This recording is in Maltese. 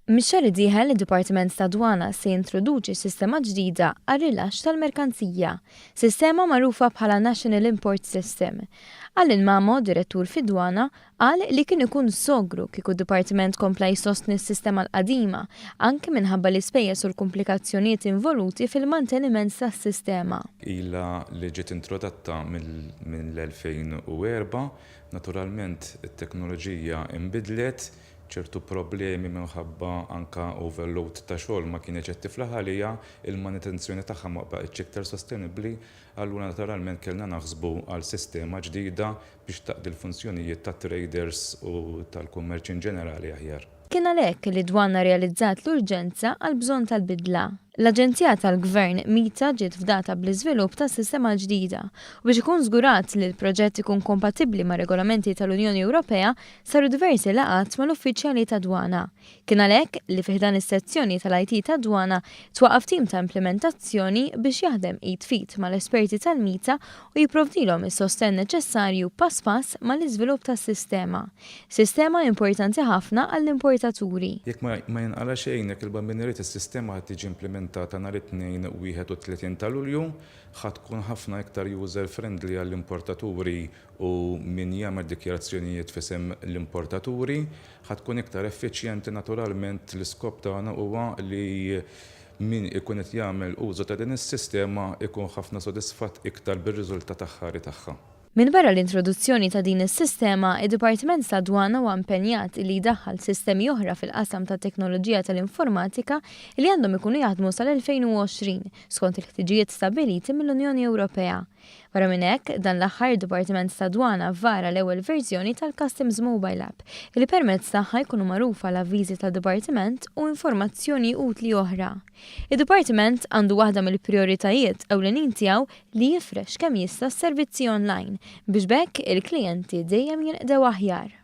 Mix-xahar id-dieħel id-Dipartiment tad-Dwana se jintroduċi sistema ġdida għar-rilaxx tal-merkanzija, sistema magħrufa bħala National Import System. Alan Mamo, direttur fid-Dwana, qal li kien ikun sogru kieku d-Dipartiment kompla jsostni s-sistema l-qadima, anki minħabba l-ispejjeż u l-kumplikazzjonijiet involuti fil-manteniment tas-sistema. Ilha li ġiet introdotta mill-2004, naturalment it-teknoloġija inbidlet, ċertu problemi minħabba anke overload ta' xogħol ma kinitx qed tiflaħ għaliha, il-manutenzjoni tagħha ma baqgħetx iktar sostenibbli, allura naturalment kellna naħsbu għal sistema ġdida biex taqdi l-funzjonijiet tat-traders u tal-kummerċ in ġenerali aħjar. Kien għalhekk li d-Dwana rrealizzat l-urġenza għall-bżonn tal-bidla. L-Aġenzija tal-Gvern, MITA, ġiet fdata bl-iżvilupp tas-sistema l-ġdida u biex ikun żgurat li l-proġett ikun kompatibbli mar-regolamenti tal-Unjoni Ewropea saru diversi laqgħat mal-uffiċjali tad-dwana. Kien għalhekk li fi ħdan is-sezzjoni tal-IT tad-dwana twaqqaf tim ta' implimentazzjoni biex jaħdem id f'id mal-esperti tal-MITA u jipprovdilhom is-sostenn neċessarju pass pass mal-iżvilupp tas-sistema. Sistema importanti ħafna għall-importaturi. Jekk ma jinqala' xejn, jekk il-Bambin irid, is-sistema ħa tiġi implimentata nhar it-Tnejn 31 ta' Lulju. Ħa tkun ħafna iktar user friendly għall-importaturi u min jagħmel dikjarazzjonijiet f'isem l-importaturi. Ħa tkun iktar effiċjenti naturalment l-iskop tagħna huwa li min ikun qed jagħmel użu ta' din is-sistema jkun ħafna sodisfatt iktar bir-riżultat aħħari tagħha. Minbarra l-introduzzjoni ta' din is-sistema, id-Dipartiment tad-Dwana huwa impenjat li jdaħħal sistemi oħra fil-qasam tat-teknoloġija tal-informatika li għandhom ikunu jaħdmu sal-2020, skont il-ħtiġijiet stabbiliti mill-Unjoni Ewropea. Barra minn hekk, dan l-aħħar id-Dipartiment tad-Dwana vara l-ewwel verżjoni tal-Customs Mobile App, li permezz tagħha jkunu magħrufa l-avviżi tad-Dipartiment u informazzjoni utli oħra. Id-Dipartiment għandu waħda mill-prijoritajiet ewlenin tiegħu li jifrex kemm jista' s-servizzi online biex b'hekk il-klijenti dejjem jinqdew aħjar.